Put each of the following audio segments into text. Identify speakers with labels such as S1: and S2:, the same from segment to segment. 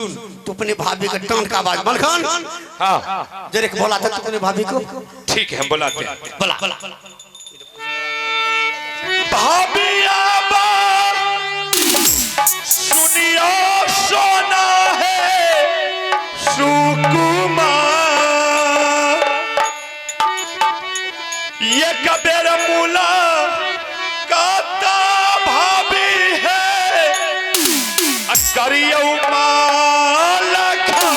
S1: तू अपने भाभी का टान का आवाज मलखान।
S2: हाँ
S1: जरे बोला था तू अपने भाभी को।
S2: ठीक है, हम बुलाते हैं।
S1: बोला
S2: भाभी सुनियो सोना है सुकुमार, ये कबेर मूला काता भाभी है करियो माला खा।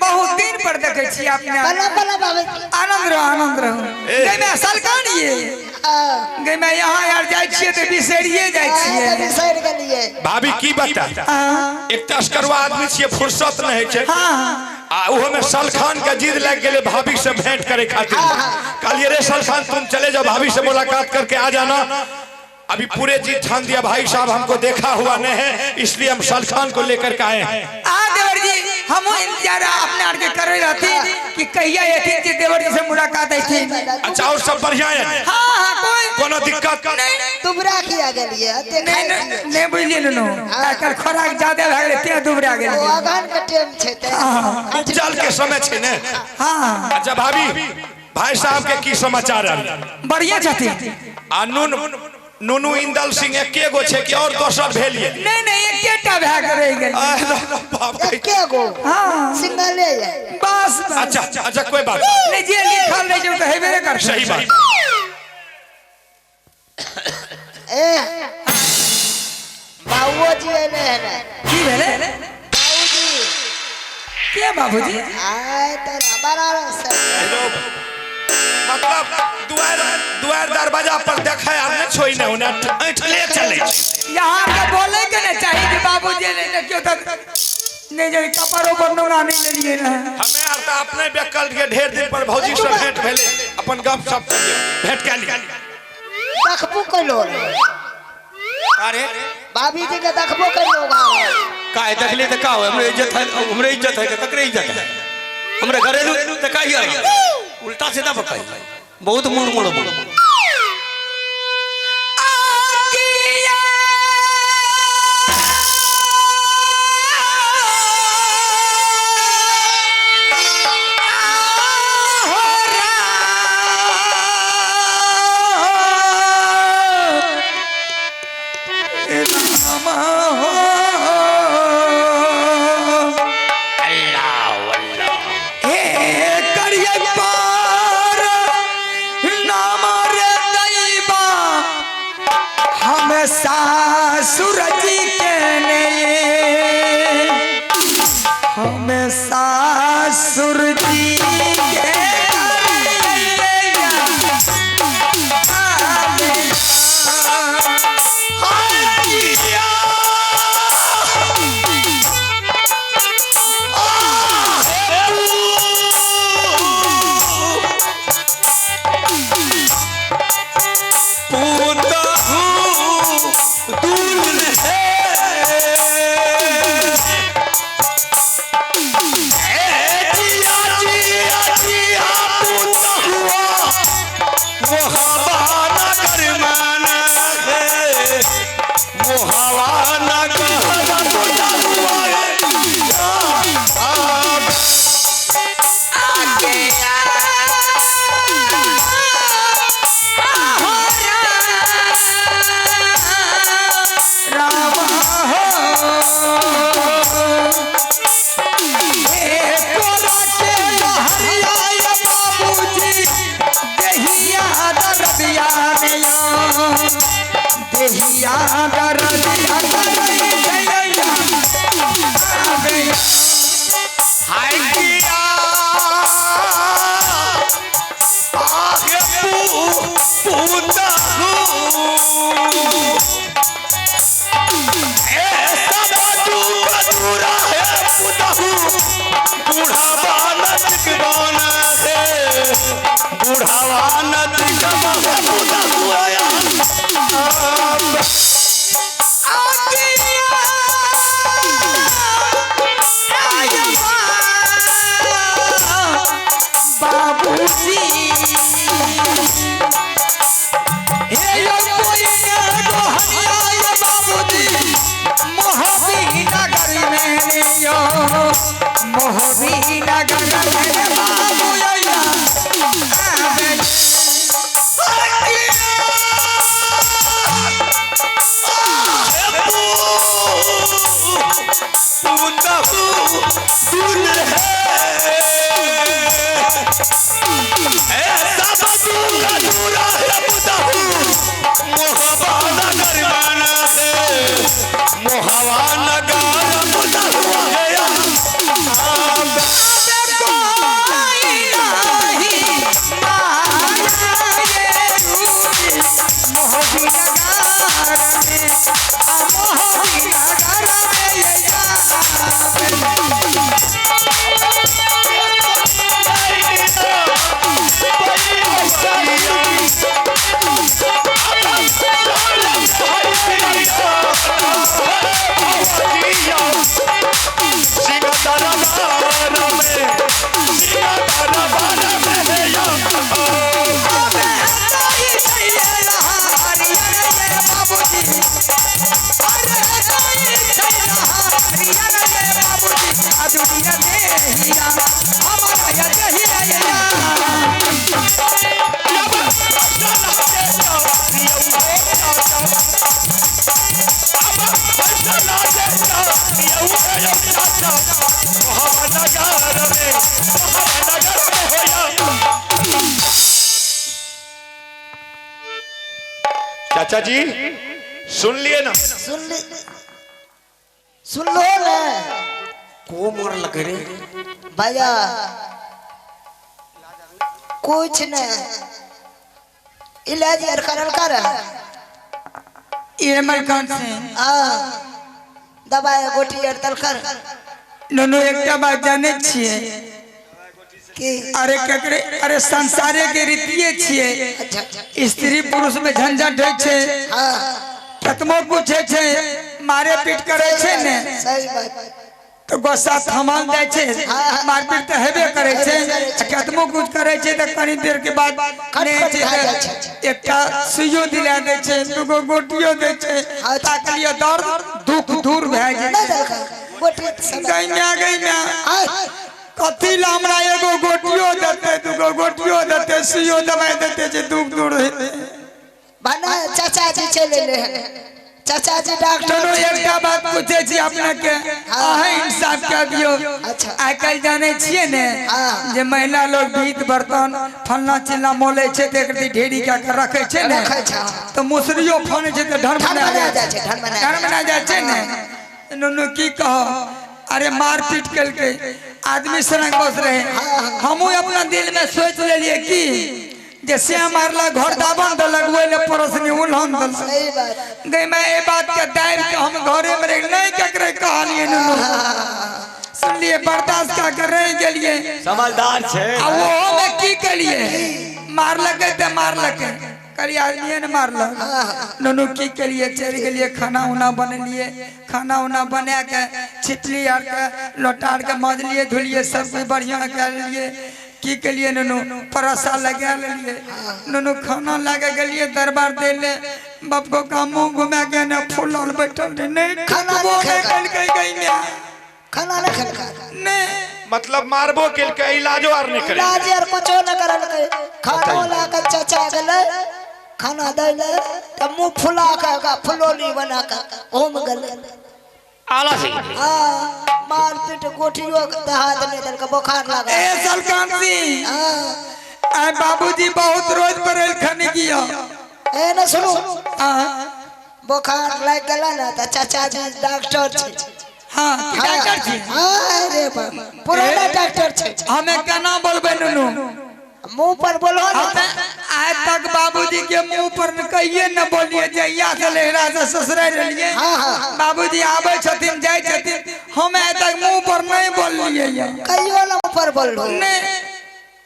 S3: बहुत दिन पर देखे छी अपने। आनंद रहो, आनंद रहो। गई मैं सलकान ये गई मैं यहाँ यार जाय छिए ते बिसरिए जाय छिए।
S4: बिसर गेलिए
S2: भाभी की बता, एक तस्करवा आदमी छिए, फुर्सत नहीं छै। आ ओहो में सलखान के जिद लग गेले भाभी से भेंट करे खातिर। कहलिए रे सलखान तुम चले जाओ, भाभी से मुलाकात करके आ जाना। अभी पूरे जीत ठान दिया भाई साहब, हमको देखा हुआ नहीं है, इसलिए हम सलखान को लेकर के आए हैं।
S3: आ देवर जी, हम इंतजार अपने are के करे रहती कि कहिया एथिन जे देवर जी से मुलाकात एथिन।
S2: अच्छा और सब बढ़िया है?
S3: हां हां, कोई
S2: कोनो दिक्कत
S3: नहीं।
S4: दुबरा किया गेलिए
S3: नहीं नहीं बुझलिए नुनु, आजकल खोराक ज्यादा भए गेलै ते दुबरा गेलिए।
S4: ओ अगहन के टाइम छै ते
S2: उपजल के समय छै ने।
S3: हां
S2: अच्छा भाभी, भाई साहब के की समाचार है?
S3: बढ़िया छथिन।
S2: आ नुनू इंदल सिंह एके गो छे कि और दोसर भेलिए?
S3: नहीं नहीं, एकेटा भए के रहि गेल।
S4: एके गो?
S3: हां
S4: सिंगले है
S3: बस।
S2: अच्छा अच्छा, कोई बात
S3: नहीं, जे लिखल रह जे त हेबे कर।
S2: सही बात।
S4: ए बाबूजी एले है ने।
S3: की भेले
S4: बाबूजी?
S3: के बाबूजी?
S4: आय तोरा बनारस से।
S2: मतलब दुआर दुआर दरवाजा पर देखे आर नहीं छोई ने होने ऐठले चले।
S3: यहाँ के बोले के ने चाहिए कि बाबूजी ने देखियो त नहीं जे कपड़ो पर नौना नहीं लेलिए ने।
S2: हमें आर त अपने बेकल के ढेर दिन पर भौजी से भेंट भेले, अपन गप सप भेंट के ली।
S4: देखबो कइलो।
S1: अरे
S4: भाभी जी के देखबो कइलो।
S1: काहे देखली त का हो, हमरे इज्जत है, हमरे इज्जत है तकरे इज्जत है, हमरे घरेलू त काहे है उल्टा सीधा बताई बहुत मुड़ मुड़ मुड़।
S3: सासुर जी के ने, हम सासुर जी के
S2: चाचा जी सुन लिए ना?
S4: सुन ली, सुन लो ना।
S1: को मोर लग रे
S4: भैया, कुछ न इलाज यार करल कर
S3: ये मलकान से
S4: हां दवाई गोटी यार तल कर।
S3: नोनो एकटा बात जाने छिए
S4: कि
S3: अरे ककरे अरे संसारे के रीतिये छिए।
S4: अच्छा
S3: स्त्री पुरुष में झंझट होय छे,
S4: हां
S3: कतमो पूछे छे, मारे पीट करे छे ने,
S4: सही बात
S3: तो गुस्सा थमाल जाय छे, मारपीट तो हेबे करे छे, कतमो कुछ करे छे त कनी देर के बाद नै छे एकटा सुइयो दिला दे छे, दुगो गोटियो दे छे, ताकलियो दर्द दुख दूर भए जाय छे।
S4: गोटी
S3: गई में गई में कथी ला हमरा एगो गोटियो देते, दुगो गोटियो देते, सुइयो दवाई देते जे दुख दूर हेते।
S4: बना चाचा जी चले ले चाचा जी डॉक्टर
S3: चलो एकटा बात पूछे छी अपने के, अहाँ इंसाफ के दियो।
S4: अच्छा।
S3: आइ काल्हि जानै छियै ने
S4: हाँ।
S3: जे महिला लोग भीत बर्तन फलना चिल्ला मोलै छै तऽ एक ढेरी कए के रखै छै ने,
S4: रखै छै, हाँ।
S3: तऽ मुसरियो फनै छै तऽ ढरमना
S4: ढरमना
S3: जाइ
S4: जाइ छै, ढरमना जाइ
S3: ढरमना जाइ छै ने। नुनू की कहो, अरे मारपीट केलकै, आदमी सनक बस रहे। हमहूँ अपना दिल में सोच लेलिए कि जे से मारला घर दाबन देलक, ओहि ले पड़ोसनी उल्हन देलक।
S4: सही बात।
S3: गई मैं ए बात के दाबि के हम घरे में रह नहीं ककरे कहलिए। नुनू सुनलिए, बर्दाश्त का कर रह गेलिए।
S1: समझदार छै।
S3: आ ओहो में की केलिए, मारलकै तऽ मारलकै, कहलिए आदमी ने मारलक। नुनू की केलिए, चलि गेलिए, खाना उना बनेलिए। खाना उना बना के छिटली आर के लोटा आर के मजलिए धोलिए, सब कुछ बढ़िया कए लेलिए। की केलिए नुनू, परसा लगा लेलिए। नुनू खाना लगा गेलिए दरबार दे ले, बाप को का मुंह घुमा के ने फूलल बैठल रहे, नहीं
S4: खाना
S3: खाना
S4: नहीं
S3: नहीं
S4: खेलकै।
S3: खेलकै गई में
S4: खाना नहीं खेलकै।
S3: नहीं।
S2: मतलब मारबो केलकै, इलाजो आर नहीं करे।
S4: इलाज आर कुछो न करलकै। खानो ला के चाचा गेलै, खाना दै ले तऽ मुंह फुला के ओकरा फुलौली बना के ओम गेलै।
S1: आला सिंह।
S4: हाँ, मारपीट गोटियो के दहा देने देलकै, बोखार लागल।
S3: ए सलकान सिंह,
S4: हाँ।
S3: आय बाबूजी बहुत रोज पर एलखन गिया।
S4: ए न सुनू,
S3: हाँ
S4: बोखार लागि गेलै ने तऽ चाचा जी डॉक्टर छै।
S3: हाँ, की डॉक्टर छी?
S4: हाँ रे बाबा, पुराना डॉक्टर छै।
S3: हमें केना बोलबै नुनू?
S4: मुंह पर बोलो ने।
S3: हमें आइ तक बाबूजी के मुंह पर कहिए न बोलिए, जहिया से लेहरा से ससुराल रहिए,
S4: हाँ, हाँ।
S3: बाबूजी आबै छथिन जाइ छथिन, हम आइ तक मुंह पर नहीं बोललिए ये।
S4: कहियो न मुंह पर बोललो।
S3: नहीं।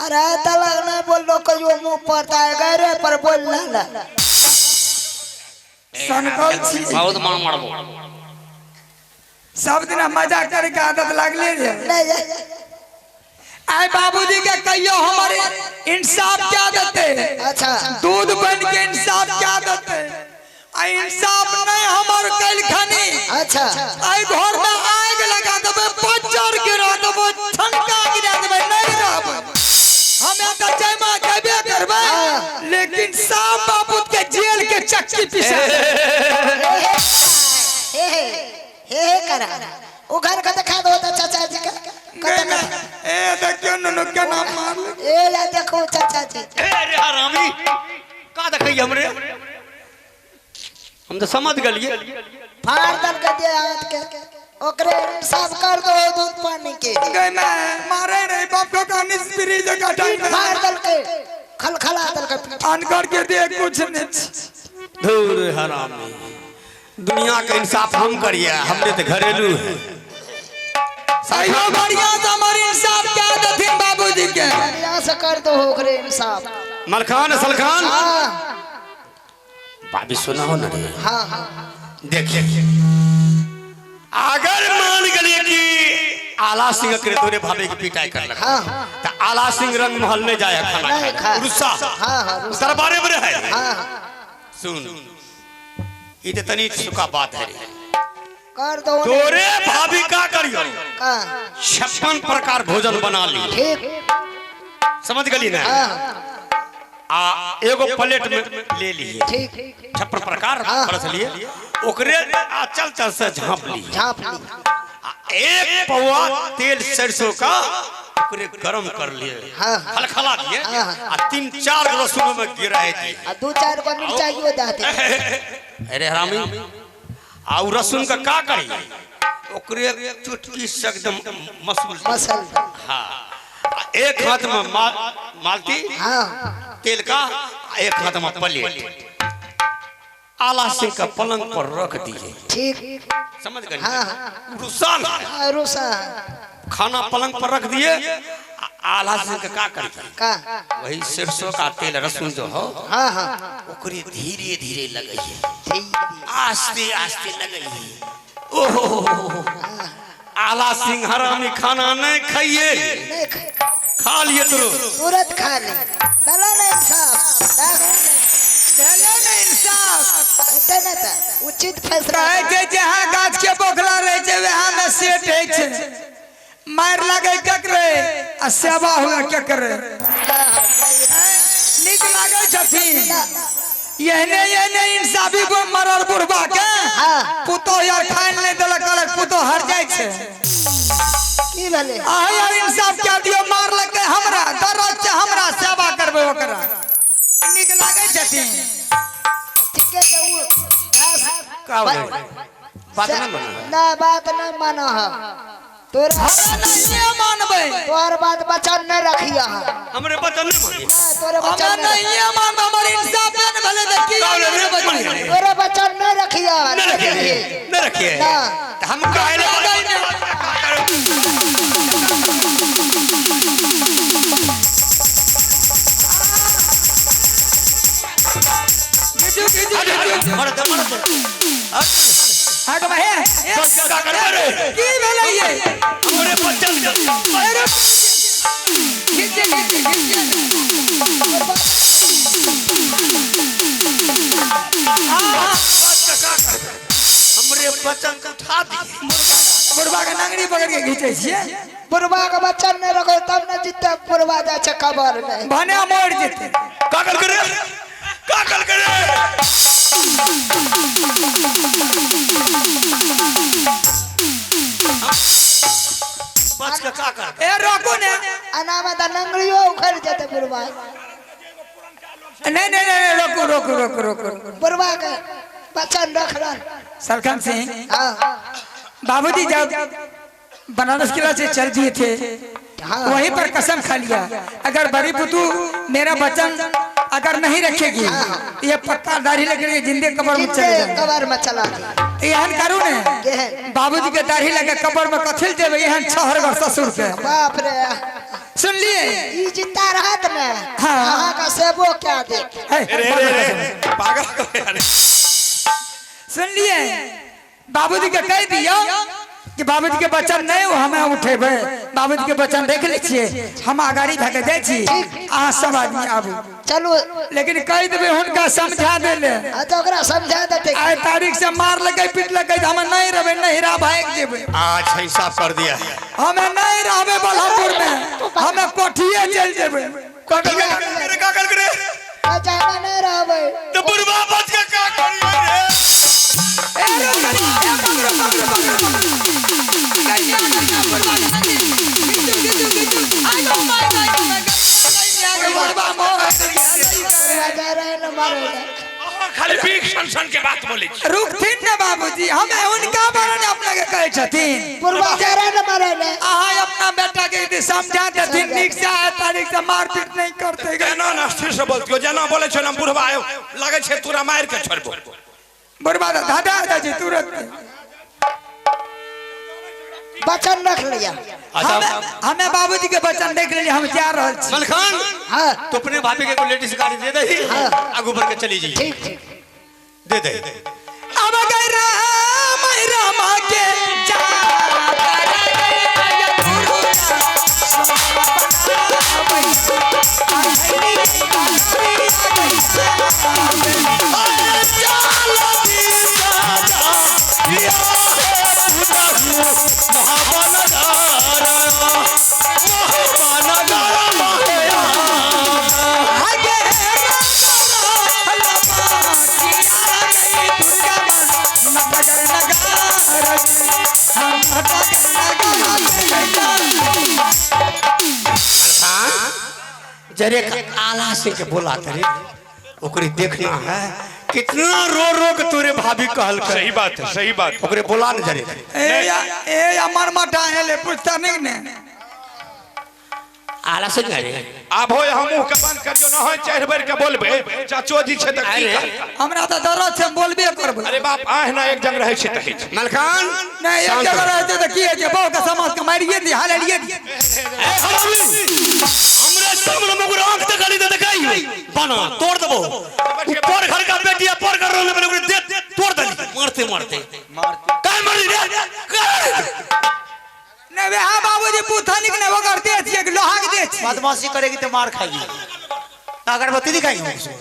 S4: अरे तलक नहीं बोललो कहियो मुंह पर, ताए गैरे पर बोल ना।
S3: सनकल छी।
S1: बहुत मार मारबो।
S3: सब दिन मजा करे के आदत लागले रे।
S4: नहीं।
S3: आय बाबूजी के कहियो हमारे इंसाफ क्या देते।
S4: अच्छा।
S3: दूध बन के इंसाफ क्या देते। आ इंसाफ नहीं हमार कैल खनी।
S4: अच्छा।
S3: आई घर में आग लगा देबे, पच्चर गिरा देबे, छनका गिरा देबे, नहीं रहबे। हमें तो जयमा देबे करबे, लेकिन साफ बाबू के जेल के चक्की पिसा।
S4: हे हे हे हे करा ओ घर का दिखा दो तो चाचा जी का।
S3: ए देखियो नुनु के नाम मार ले।
S4: ए ला देखो चाचा जी।
S1: ए रे हरामी, का देखै हमरे? हम तो समझ गेलिए।
S4: फाड़ दल के दे हाथ के, ओकरे इंसाफ कर दो दूध पानी के।
S3: गई मैं मारे रे बाप को कहानी स्पिरी जगह
S4: पीठ फाड़ दल के, खलखला दल के पीठ।
S3: अनकर के दे कुछ नहीं।
S1: धूर हरामी, दुनिया के इंसाफ हम करिए, हमने तो घरेलू है।
S3: सही बढ़िया से हमारे इंसाफ क्या देथिन बाबूजी के।
S4: बढ़िया से कर दो ओकरे इंसाफ।
S1: मलखान सलखान।
S4: हाँ।
S1: भाभी सुना हो ना रे।
S4: हाँ हाँ।
S1: देखिए, अगर मान गलिए कि आला सिंह के तोरे भाभी की पिटाई कर लगा,
S4: हाँ।
S1: तो आला सिंह रंग महल में जाए खाना
S4: नहीं
S1: खाए।
S4: खाए।
S1: रुस्सा।
S4: हाँ हाँ रुस्सा।
S1: दरबारे में रहे।
S4: हाँ हाँ।
S1: सुन, ये तो तनी सुखा बात है रे।
S4: कर दो
S1: तोरे भाभी का करियो,
S4: का
S1: 56 प्रकार भोजन बना ली।
S4: ठीक।
S1: समझ गली ना?
S4: हाँ।
S1: आ एगो प्लेट में ले लिए।
S4: ठीक।
S1: 56 प्रकार परस लिए, ओकरे आंचल चल से झाँप ली।
S4: झाँप ली।
S1: एक पौआ तेल सरसों का ओकरे गरम कर लिए,
S4: हाँ।
S1: खलखला दिए,
S4: हाँ।
S1: आ 3-4 रसुन में गिराए दिए,
S4: आ 2-4 को मिर्चाइयो दे दे।
S1: अरे हरामी, आ उ रसुन का का करी, ओकरे चुटकी से एकदम मसूल।
S4: मसल।
S1: हाँ, एक हाथ में मालती
S4: हाँ।
S1: तेल का, एक हाथ में प्लेट। आला सिंह का पलंग पर रख दिए।
S4: ठीक।
S1: समझ गए?
S4: हाँ।
S1: रुसान।
S4: हाँ, रुसा।
S1: खाना पलंग पर रख दिए, आला सिंह का का करी
S4: का
S1: वही सरसों का तेल रसुन जो हो,
S4: हाँ हाँ,
S1: ओकरे धीरे धीरे लगाइए,
S4: ठीक।
S1: आस्ते आस्ते लगाइए। ओहो, आला सिंह हरामी खाना नहीं खाइए।
S4: नहीं खाए।
S1: खा लिए
S4: तुरंत खा ले। चलो ना इंसाफ,
S3: चलो ना इंसाफ।
S4: हेतै ने तऽ उचित फैसला।
S3: कहै छै जहाँ गाछ के बोखला रहै छै वहाँ में सेठ होइ छै। मार लगे केकरे आ सेवा हुए केकरे। नीक लागै छथिन। एहने एहने इंसाफी को मरल बुढ़बा के
S4: हाँ।
S3: पुतोह यार खाए नहीं देलक, कहलक पुतोह हर जाइ छै।
S4: की भेलै?
S3: अहाँ यार इंसाफ क्या दियो, मारलकै हमरा, दरद छै हमरा, सेवा करबै ओकरा। नीक लागै छथिन।
S4: ठीके छै उ।
S1: का हो गई? बात ना माना।
S4: ना, बात ना माना है तोरा।
S3: हमरा नहीं मानबै।
S4: तोहर बात बचन नहीं रखिया है।
S1: हमरे बचन नहीं मानी।
S4: ना, तोरे
S3: हमरा
S4: बचन नहीं।
S3: नहीं मानबै, हमर इंसाफ नहीं भेलै तऽ की
S1: का होलै रे?
S3: बचन?
S4: तोरे बचन नहीं रखिया है।
S1: नहीं रखिए, नहीं रखिए।
S4: ना।
S1: तो हम काहे ले
S3: घिचू घिचू घिचू।
S1: मरते मरते।
S3: हाँ के हे
S2: का करबे रे?
S3: की भेलै ये?
S2: हमरे बचन
S3: अरे घिचे घिचे घिचे।
S1: हमरे बचन के उठा दिए।
S3: बुढ़बा के नंगड़ी पकड़ के घिचै छियै।
S4: बुढ़वा के बचन नहीं रखो तब न जिते बुढ़वा जाइ छै कबर में।
S3: भने मरि जेतै।
S2: का कर करे? का कर करे?
S1: बच के का कर?
S3: ए रोकू ने।
S4: अना में तऽ नंगड़ियो उखड़ जेतै बुढ़वा।
S3: नहीं नहीं नहीं, रोकू रोकू रोकू रोकू रोकू।
S4: बुढ़वा के बचन रखलन।
S3: सलखान सिंह।
S4: हाँ।
S3: बाबूजी जब बनारस किला से चल दिए थे,
S4: हाँ।
S3: वहीं पर कसम खा लिया, अगर बड़ी पुतू मेरा वचन अगर नहीं रखेगी, ये पक्का दाढ़ी लेकर जिंदे कब्र में चले
S4: जिते
S3: जाएंगे।
S4: कबर में चला गया।
S3: एहन करू ने,
S4: केहन?
S3: बाबूजी के दाढ़ी लगे कब्र में कथिल देवे एहन छहरगर ससुर के।
S4: बाप रे।
S3: सुन लिए?
S4: ई जिंदा रहत ने।
S3: हाँ।
S4: अहाँ का सेबो क्या दे।
S3: है,
S2: रे रे रे, पागल हो अरे।
S3: सुन लिए? बाबूजी के कह दियो कि बाबूजी के वचन नहीं हमें उठेबे, बाबूजी के वचन देख ले छिए, हम अगाड़ी भए के जाइ छी, अहाँ सब आदमी आबू।
S4: चलू।
S3: लेकिन कह देबे हुनका समझा देले।
S4: हाँ, तो ओकरा समझा देते।
S3: आइ तारीख से मार लगे पीट लगे, हम नहीं रहबे, नहिरा भागि जेबे।
S2: आज हिसाब कर दिया है।
S3: हमें नहीं रहबे बलहापुर में, हमें कोठिए चल जेबे।
S2: का कर करे? का कर करे?
S4: जाना नहीं रहबे।
S2: तो बुढ़वा बच के का करिए रे?
S3: ए रो करी, ए पकड़ो पकड़ो पकड़ो। गइया गइया बुढ़बा के नंदी। घिचू घिचू घिचू। आई गो my my my. बुढ़बा मोह
S4: बुढ़वा जा रहे न मारे ले।
S2: अहाँ खाली बीख सन सन के बात बोलै छी।
S3: रुकथिन ने बाबूजी, हमें हुनका बारे में अपना के कहै छथिन।
S4: बुढ़वा जा रहे न मारे ले।
S3: अहाँ अपना बेटा के यदि समझा देथिन नीक से, आए तारीख से मारपीट नहीं करते।
S2: केना ना स्थिर से बोलतियो, जेना बोलै छै ना बुढ़वा आयो लागै छै तोरा मारि के छोड़बो।
S3: बुढ़बा तऽ धधा जाइ छै तुरंत।
S4: वचन रख लिया।
S1: अच्छा।
S3: हमें बाबूजी के वचन देख लेलिए, हम जा रहल छी।
S1: मलखान।
S4: हाँ।
S1: तो अपने भाभी के को लेडीज गाड़ी दे दही, आगू बढ़ के चली जाइए।
S4: ठीक ठीक।
S1: दे दे।
S3: अब गए राम राम के जा
S1: जरे आला सिंह के बोला तरे, ओकरे देखना है कितना रो रो के तोरे भाभी कहल कर।
S2: सही बात है, सही बात।
S1: ओकरे बोला न जरे।
S3: ए ए अमर मटा हेले पूछता नहीं ने।
S1: आला सिंह रे।
S2: आब हो हम मुंह के बंद करियो न होय चढ़ बढ़ के बोलबे चाचो जी छै त की
S1: अरे।
S2: कहता?
S3: हमरा तऽ दरद छै, हम बोलबे करबै।
S2: अरे बाप आह ना एक जगह रहै छै त होइ छै।
S1: मलखान।
S3: नहीं एक जगह रहते तऽ की होइ छै, बहु के समाज के मारिए दी हालेलिए दी।
S1: ए हरामी, हमरे सामने मगर आंख ते गाली दे देखाई बना तोड़ देबो। ऊपर घर का बेटी है, पर घर रहने वाले दे तोड़ दे मारते मारते काय मारी रे?
S3: नहीं वे हाँ बाबूजी पूछा नहीं कि नहीं ओकर दे छियै कि लोहा के दे छियै।
S5: बदमाशी करेगी तो मार खाएगी, अगरबत्ती दिखाएगी उसको।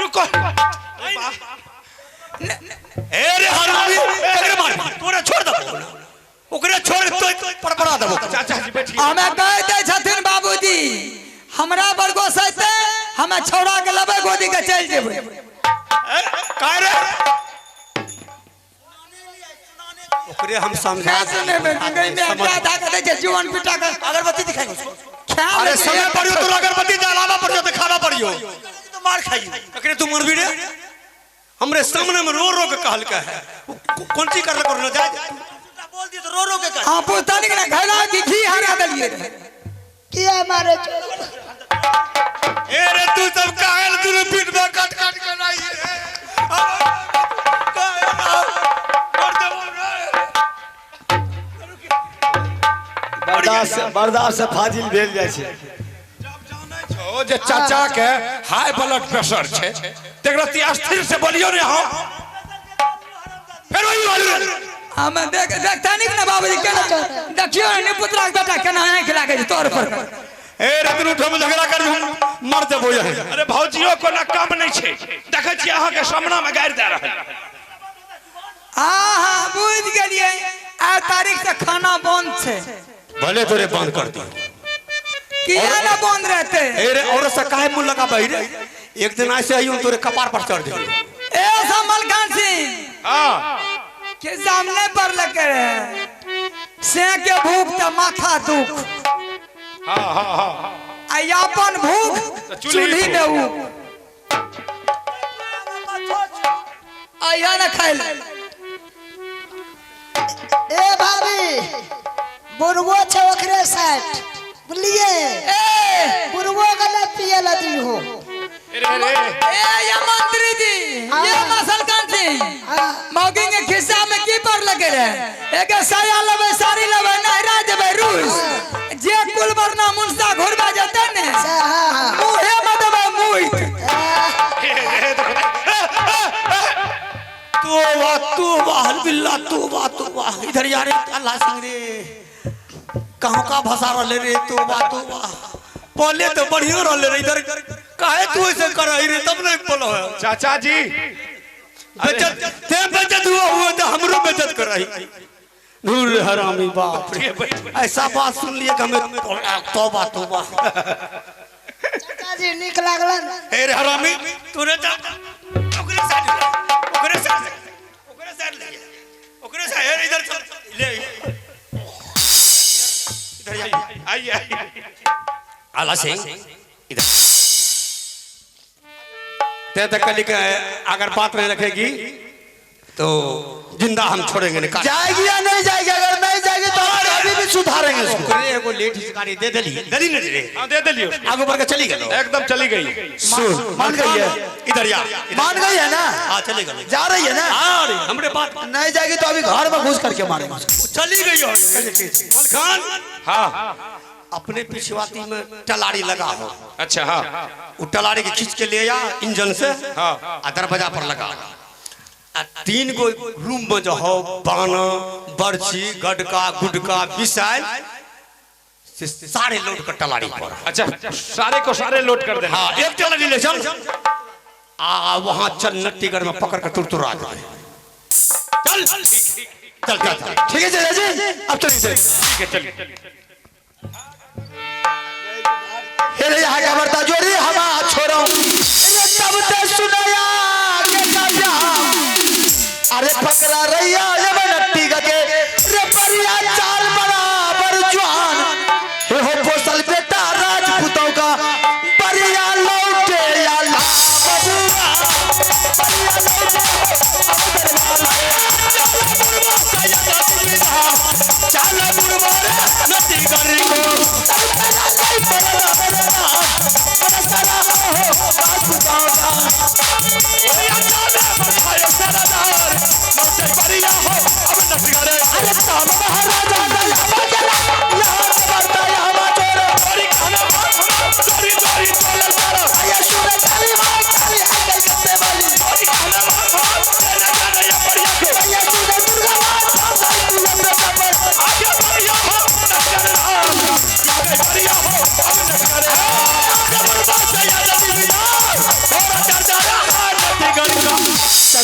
S2: रुको।
S1: ए रे हरामी, एकरे मार तोरे छोड़ देबो, ओकरे छोड़ तो परपरा देबो।
S2: चाचा जी बैठिए।
S3: हमें कह दै छथिन बाबूजी, हमरा बड़ गोसैते हम हमें छौड़ा के लबे गोदी के चल जेबै।
S1: काहे रे ओकरे हम समझा
S3: ना सुनेबै गई में आधा के दै छै जीवन पिटा के
S5: अगरबत्ती दिखाएंगे उसको।
S1: अरे समय पड़ियो तो अगरबत्ती जलावा पड़ियो तो खावा पड़ियो
S5: तो मार खाइए।
S1: ककरे तू मरबी रे हमरे सामने में रो रो के कहलका है कौन चीज करल करना जाए
S5: बोल दिए तो रो रो के कह।
S3: हां पूछता नहीं ना घैला की घी हरा देलिए
S4: किया मारे छो?
S1: ए रे तू सब काहेल दुनु पीठ में कट कट के नहीं रे काहे ना मर जाबो रे।
S6: बर्दाश्त बर्दाश्त से फाजिल भेल जाइ छै।
S2: जब जानै छो जे चाचा के हाई ब्लड प्रेशर छै तेकरा ती अस्थिर से बोलियो ने हम फिर वही वाली
S3: हम देख देखता नहीं ना बाबूजी केना देखियो ने पुत्रा के बेटा केना आंखि लागै छै तोर पर।
S1: ए रे दुनु ठम झगड़ा कर हम मर जाबो यही।
S2: अरे भौजियो कोना कम नहीं छै देखै छी अहाँ के सामना में गारि दे रहल।
S3: हां हां बुझ गेलिए आ तारीख से खाना बंद छै।
S1: भले तोरे बंद कर दी
S3: किया ना बंद रहते।
S1: ए रे और से काहे मुंह लगा बही रे एक दिन ऐसे आई तोरे कपार पर चढ़ जाई।
S3: ए समल खान सिंह
S2: हां
S3: के सामने पर लगे रहे से के भूख त माथा दुख।
S2: हां हां हां
S3: आ अपन भूख चूल्ही में ऊ आया ना खाइल।
S4: ए भाभी बुढ़वो छे ओकरे साथ बुझलिए।
S3: ए
S4: बुढ़वो गले पिए ल दिहो।
S2: रे रे
S3: ए या मंत्री जी ये मसल कान सिंह मौगी के खिस्सा में की पर लगे रहे एक साया लबे साड़ी लबे नहरा जेबे रूस जे कुल बरना मुंसा घुरबा जते ने मुहे में देबे मुइत।
S1: तोबा तोबा बिल्ला तोबा तोबा इधर यार अल्लाह सिंह रे कहाँ का भसा रहले रे तोबा तोबा पहले तो बढ़िया रहले रे इधर काहे तू ऐसे करही रे तब नहीं बोलो है।
S2: चाचा जी
S1: बेचत ते बेचत हुआ हुआ तो हमरो बेचत करही नूर हरामी बाप रे ऐसा बात सुन लिए कि हमें तोबा तोबा।
S4: चाचा जी निक लागलन।
S1: ए रे हरामी तूने जा ओकरे साइड ओकरे साइड ओकरे साइड ले ओकरे साइड इधर चल ले इधर
S2: आइए आइए
S1: आला सिंह इधर ते तक कल के अगर बात नहीं रखेगी तो जिंदा हम छोड़ेंगे नहीं।
S6: जाएगी या नहीं जाएगी? अगर नहीं जाएगी तो हम अभी भी सुधारेंगे उसको।
S1: ओकरे एगो लेट हिचकारी दे देली देली नहीं रे।
S2: हां दे देली
S1: आगू बढ़ के चली गेलो
S2: एकदम चली गई।
S6: सुन मान गई है
S1: इधर या
S6: मान गई है ना।
S1: हां चली गई
S6: जा रही है ना।
S1: हां रे हमरे बात
S6: नहीं जाएगी तो अभी घर में घुस करके मारेंगे।
S1: चली गई हो मलखान।
S2: हां
S1: अपने पिछवाती में टलाड़ी लगा हो।
S2: अच्छा हाँ
S1: वो टलाड़ी के खींच के ले आ इंजन से।
S2: हाँ
S1: आ दरवाजा पर लगा आ 3 गो रूम में जो हो बाना बर्छी गडका गुडका मिसाइल से सारे लोड कर टलाड़ी पर।
S2: अच्छा सारे को सारे लोड कर देना।
S1: हाँ एक टलाड़ी ले चल आ वहां चल नट्टीगढ़ में पकड़ कर तुरतुरा दे। चल चल चल चल
S6: ठीक है चाचा जी अब चलिए।
S2: ठीक है चलिए।
S6: हे यहाँ का बर्ता जोड़ी हमा छोड़ो तब ते सुनया के काव्या अरे पकड़ा रैया ये नट्टी गके रे परिया चाल बराबर जवान हे हो पोसल बेटा राजपूतों का परिया लौटे या ला बबुआ परिया लौटे अब दरबार
S1: चल बुढ़वा रे नट्टी गरी को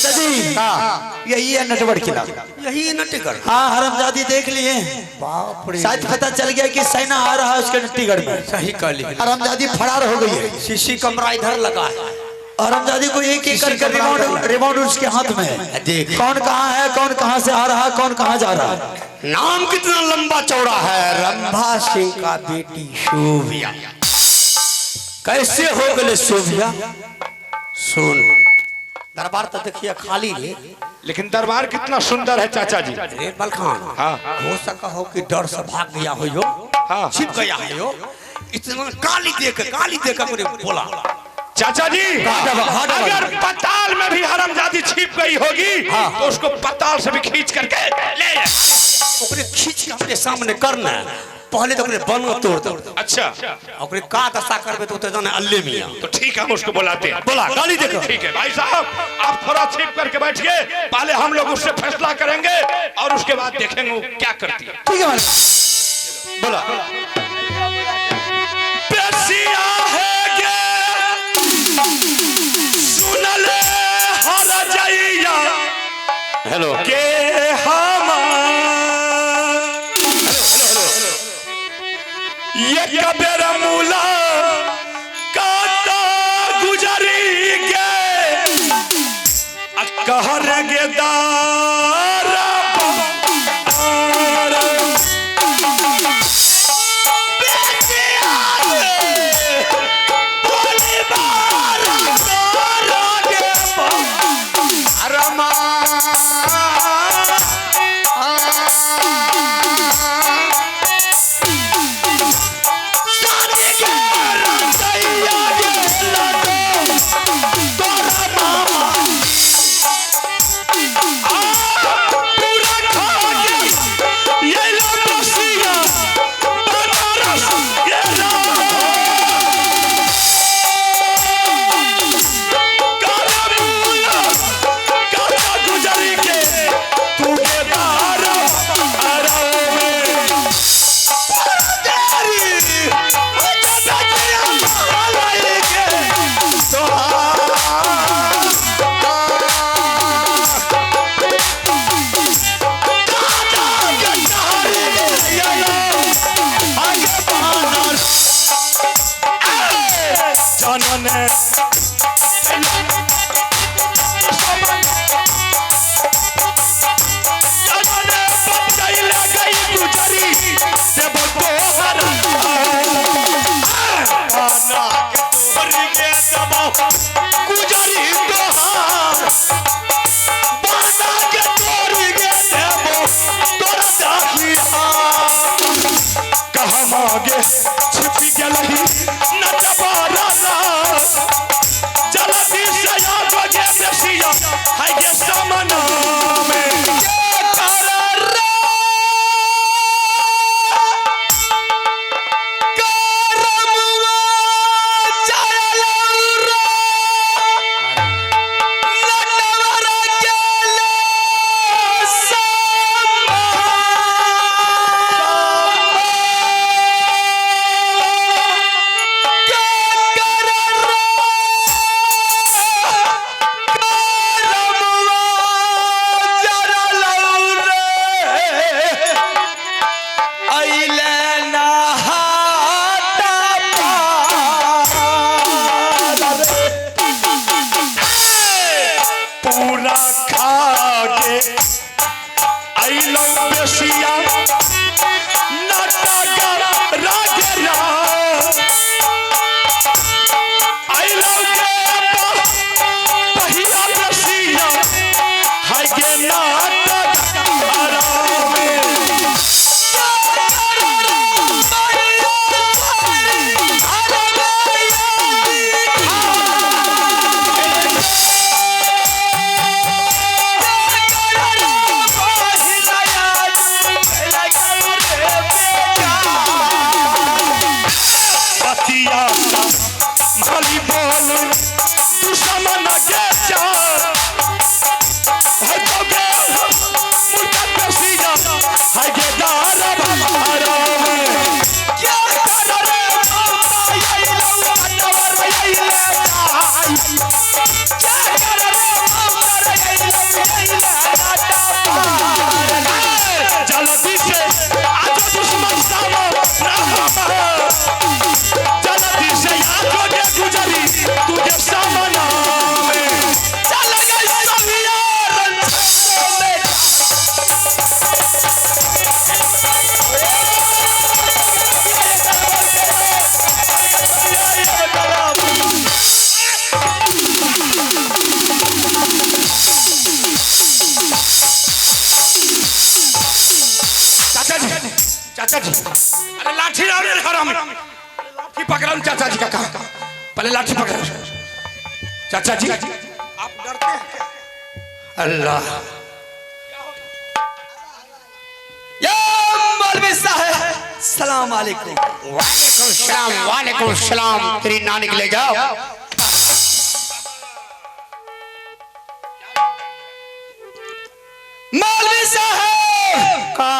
S6: चाचा जी, यही है नटवर किला।
S1: यही है नटीगढ़।
S6: हाँ, हरामजादी देख लिए।
S1: बाप रे,
S6: शायद पता चल गया कि सेना आ रहा है उसके नट्टीगढ़ में।
S1: सही कहली।
S6: हरामजादी फरार हो गई है।
S1: सीसी कमरा इधर लगा है।
S6: हरामजादी को एक एक करके रिमोट रिमोट उसके हाथ में है।
S1: देख
S6: कौन कहाँ है, कौन कहाँ से आ रहा है, कौन कहाँ जा रहा है।
S1: नाम कितना लंबा चौड़ा है, रंभा सिंह का बेटी शोभिया। कैसे हो गए शोभिया? सुन, दरबार तो देखिए खाली रे।
S2: लेकिन दरबार कितना सुंदर है चाचा जी।
S1: रे बलखान,
S2: हाँ।
S1: हो सका हो कि डर से भाग गया हो,
S2: हाँ।
S1: छिप गया हो। इतना गाली देकर करे बोला।
S2: चाचा जी, अगर पताल में भी हरामजादी छिप गई होगी तो उसको पताल से भी खींच करके ले जाए।
S1: ओकरे खींच के हमरे सामने करना, पहले तो ओकरे बन तोड़ दो।
S2: अच्छा,
S1: ओकरे का दशा करबे तो ते जाने अल्ले मियां।
S2: तो ठीक है, हम उसको बुलाते हैं।
S1: बोला गाली देखो।
S2: ठीक है भाई साहब, आप थोड़ा छिप करके बैठिए, पहले हम लोग उससे फैसला करेंगे और उसके बाद देखेंगे वो क्या करती है।
S6: ठीक है भाई,
S2: बोला। पेशिया है गे सुनले हर जइया।
S1: हेलो
S2: के हम ये कबेर मूला काता गुजरी गे कहर गे दारा बार। बेटिया रे, बोली बार तारा गे छिपी गेलही नटबारा जल्दी से आगो गे बेसिया है गे सामना में। पूरा खा के अइलो बेसिया नटगा रागरा अइलो के पहिया बेसिया है गे नाटक आरामे। बतिया माली बोल दुश्मन के चार है तो गे मुर्गा पेशिया है गे दार भारा में। क्या कर रे माता ये लो नवर ये ले जाई। क्या कर रे माता ये चाचा जी, अरे लाठी लाओ रे हरामी, लाठी पकड़ाओ चाचा जी का। कहा पहले लाठी पकड़ाओ चाचा जी। आप डरते हैं क्या? अल्लाह
S6: या मौलवी साहब, सलाम वालेकुम।
S1: वालेकुम सलाम, वालेकुम सलाम। तेरी नानी के ले जाओ।
S6: मौलवी साहब
S1: का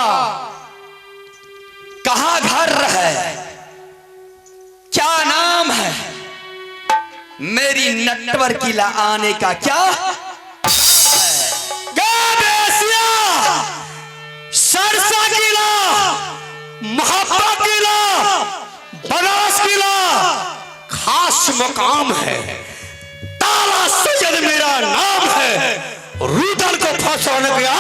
S6: कहाँ घर है, क्या नाम है, मेरी नटवर किला आने का क्या?
S1: सरसा किला, मोहब्बत किला, बनास किला, खास मकाम है। ताला सैयद मेरा नाम है। रूदल को फंसाने गया।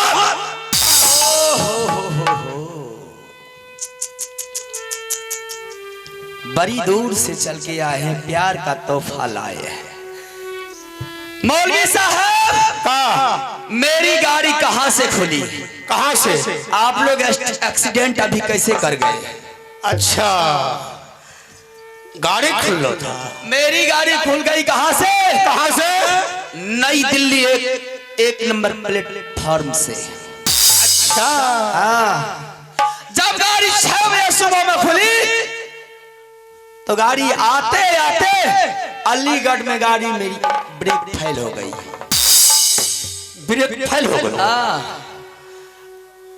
S6: बड़ी दूर से चल के आए हैं, प्यार का तोहफा लाए हैं। मौलवी साहब, मेरी गाड़ी कहाँ से खुली?
S2: कहाँ से?
S6: आप लोग एक्सीडेंट अभी कैसे कर गए?
S1: अच्छा, गाड़ी खुल लो था।
S6: मेरी गाड़ी खुल गई कहाँ से?
S2: कहाँ से?
S6: नई दिल्ली एक नंबर प्लेटफॉर्म से।
S1: अच्छा,
S6: हाँ, जब गाड़ी 6 बजे सुबह में खुली तो गाड़ी आते आते अलीगढ़ में गाड़ी मेरी ब्रेक फेल हो गई।
S1: ब्रेक फेल हो गई?
S6: हाँ,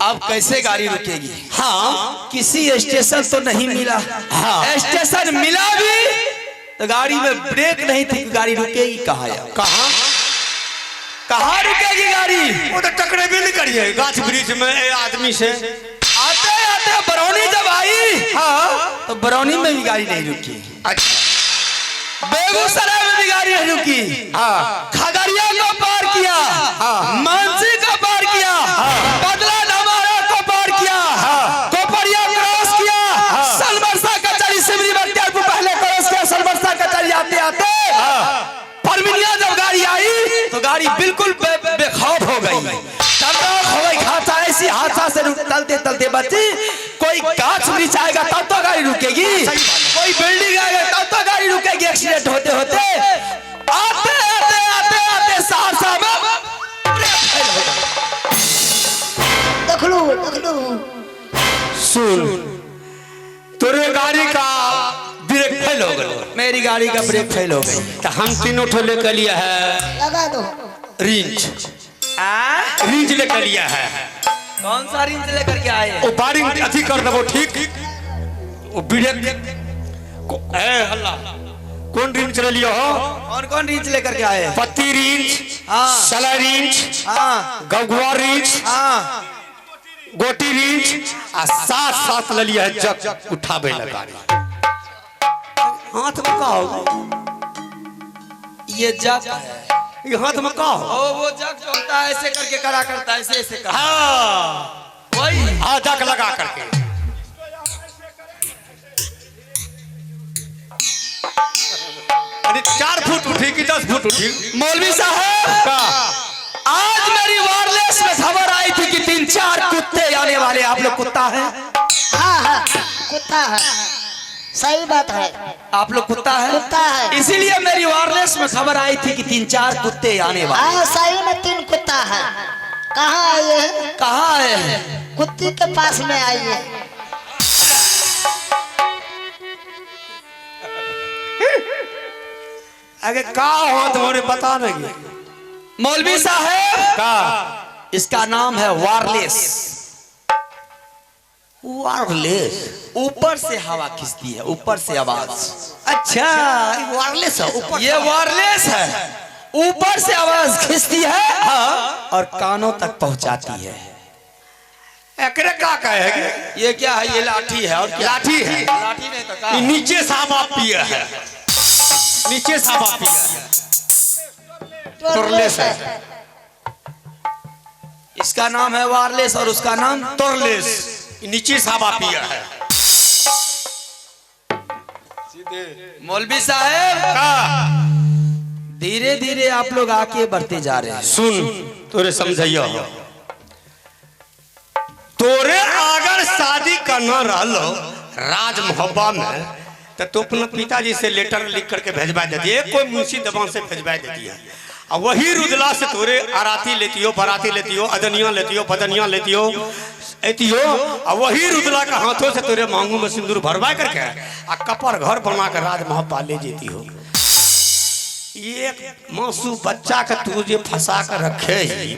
S6: अब कैसे गाड़ी रुकेगी?
S1: हाँ,
S6: किसी स्टेशन तो नहीं मिला।
S1: हाँ,
S6: स्टेशन मिला भी तो गाड़ी में ब्रेक नहीं थी, गाड़ी रुकेगी कहाँ?
S1: कहाँ
S6: कहाँ रुकेगी गाड़ी?
S1: वो तो टकरे भी नहीं करिए गाछ वृक्ष में आदमी से।
S6: आते आते बरौनी जब आई,
S1: हाँ,
S6: तो बरौनी में भी गाड़ी नहीं रुकी।
S1: अच्छा,
S6: बेगूसराय में भी गाड़ी नहीं रुकी।
S1: हाँ,
S6: खगड़िया को पार किया,
S1: हाँ,
S6: मानसी को पार किया,
S1: हाँ,
S6: बदला नवारा को पार किया,
S1: हाँ,
S6: कोपरिया क्रॉस किया,
S1: हाँ,
S6: सलबरसा कचहरी सिमरी बख्तियारपुर पहले क्रॉस किया, सलबरसा कचहरी आते आते परमिनिया जब गाड़ी आई तो गाड़ी बिल्कुल बेखौफ हो गई। हो गई हादसा, ऐसी हादसा से चलते चलते बची। कोई गाछ वृक्ष आएगा तब तो गाड़ी रुकेगी, कोई बिल्डिंग आएगा तब तो गाड़ी रुकेगी। एक्सीडेंट होते होते आते आते आते आते सहरसा में
S4: देखलू देखलू।
S1: सुन, तोरे गाड़ी का ब्रेक फेल हो गया।
S6: मेरी गाड़ी का ब्रेक फेल हो गई।
S1: तो हम तीनों ठो लेकर लिया है।
S4: लगा दो
S1: रिंच, रिंच लेकर लिया है।
S6: कौन सा रिंच लेकर के आए?
S2: वो बारिंग अथी कर देबो ठीक। वो ब्रेक ए अल्लाह, कौन रिंच ले लियो हो?
S6: कौन कौन रिंच लेकर के आए?
S2: पत्ती रिंच,
S6: हाँ,
S2: सला रिंच,
S6: हाँ,
S2: गगुआ रिंच,
S6: हाँ,
S2: गोटी रिंच, आ सात सात ले लिया है जग उठाबे लगा।
S1: हाथ में का हो?
S6: ये जग है।
S1: ये हाथ में का हो?
S6: ओ वो जग जो होता है ऐसे करके करा करता है, ऐसे ऐसे कर।
S1: हाँ,
S6: वही।
S2: हाँ, जग लगा करके। अरे 4 फुट उठी कि 10 फुट उठी?
S6: मौलवी साहब, आज मेरी वायरलेस में खबर आई थी कि 3-4 कुत्ते आने वाले। आप लोग कुत्ता हैं?
S4: हाँ हाँ, कुत्ता है, सही बात है।
S6: आप लोग कुत्ता है?
S4: कुत्ता है।
S6: इसीलिए मेरी वायरलेस में खबर आई थी कि 3-4 कुत्ते आने वाले।
S4: हाँ, सही में 3 कुत्ता है। कहाँ आए हैं?
S6: कहाँ आए हैं?
S4: कुत्ती के पास में आई है।
S1: अरे का हो तुम्हारे बता नहीं।
S6: मौलवी साहब
S1: का
S6: इसका नाम है वायरलेस।
S1: वायरलेस
S6: ऊपर से हवा खींचती है, ऊपर से आवाज।
S1: अच्छा, वायरलेस है ऊपर।
S6: ये वायरलेस है, ऊपर से आवाज खींचती है और कानों तक पहुंचाती है।
S2: एकरे का कहे?
S6: ये क्या है? ये लाठी है। और क्या?
S2: लाठी है।
S6: लाठी नहीं तो का?
S2: नीचे सावा पिए है, नीचे सावा पिए है।
S4: टोरलेस है।
S6: इसका नाम है वायरलेस और उसका नाम
S2: टोरलेस। नीचे सावा पिए है।
S6: मौलवी साहब, धीरे धीरे आप लोग आके बढ़ते जा रहे हैं।
S1: सुन, तोरे समझाइयो, तोरे अगर शादी शादी करना रहलो राज मोहब्बा में तो तू अपना पिताजी से लेटर लिख करके भेजवा देती है, कोई मुंशी दबान से भेजवा देती है। आ वही रुदला से तोरे आराती लेती हो, बराती लेती हो, अदनिया लेती हो, बदनिया लेती हो, एती हो। आ वही रुदला के हाथों से तोरे मांगू में सिंदूर भरवा करके आ कपर घर बना कर राज मोहब्बा ले जेती हो। एक मासू बच्चा के तू जे फंसा कर रखे ही।